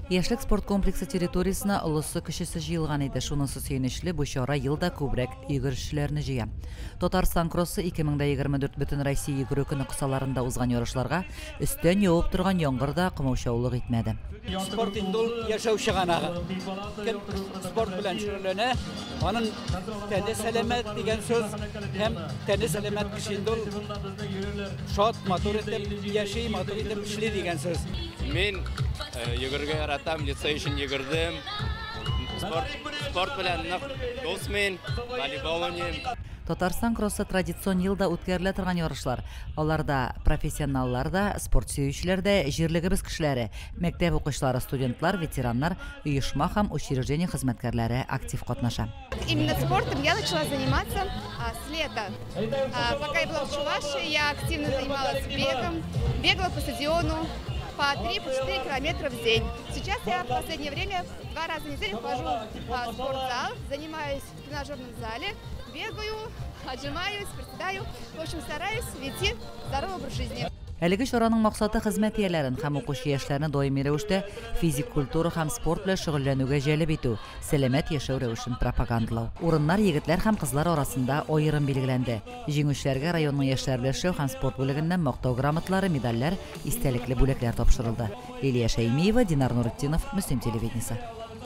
Яшьлек спорт комплексы территориясенә олысы кечесе җыелган иде. Шунысы сөенечле, бу чара ел да күбрәк йөгерешчеләрне җыя. Татарстан кроссы 2024 Бөтенроссия йөгерү көне кысаларында узган ярышларга өстән явып торган яңгыр да комаучаулык итмәде. Спорт инде ул яшәү чыганагы. Кем спорт белән шөгыльләнә, аның тәне сәламәт дигән сүз, һәм тәне сәламәт кеше инде ул шат, матур итеп яши, матур итеп эшли дигән сүз. Мин йөгерергә яратам, лицей өчен йөгердем. Спорт, спорт белән нык дус мин, волейбол уйныйм. Татарстан кроссы традицион елда үткәрелә торган ярышлар. Аларда профессионаллар да, спорт сөючеләр дә, җирлегебез кешеләре, мәктәп укучылары, студентлар, ветераннар, оешма һәм учреждение хезмәткәрләре актив катнаша. Именно спортом я начала заниматься с лета. Пока я была в Чувашии, я активно занималась бегом, бегала по стадиону по 3-4 километра в день. Сейчас я в последнее время 2 раза в неделю хожу в спортзал, занимаюсь в тренажерном зале, бегаю, отжимаюсь, приседаю. В общем, стараюсь вести здоровый образ жизни. Әлеге чараның максаты хезмәт ияләрен һәм укучы яшьләрне даими рәвештә физик культура һәм спорт белән шөгыльләнүгә җәлеп итү, сәламәт яшәү рәвешен пропагандалау. Урыннар егетләр һәм кызлар арасында аерым билгеләнде. Җиңүчеләргә районның яшьләр белән эшләү һәм спорт бүлегеннән мактау грамоталары, медальләр, истәлекле бүләкләр тапшырылды. Лилия Шәймиева, Динар Нуретдинов, Мөслим телевидениесе.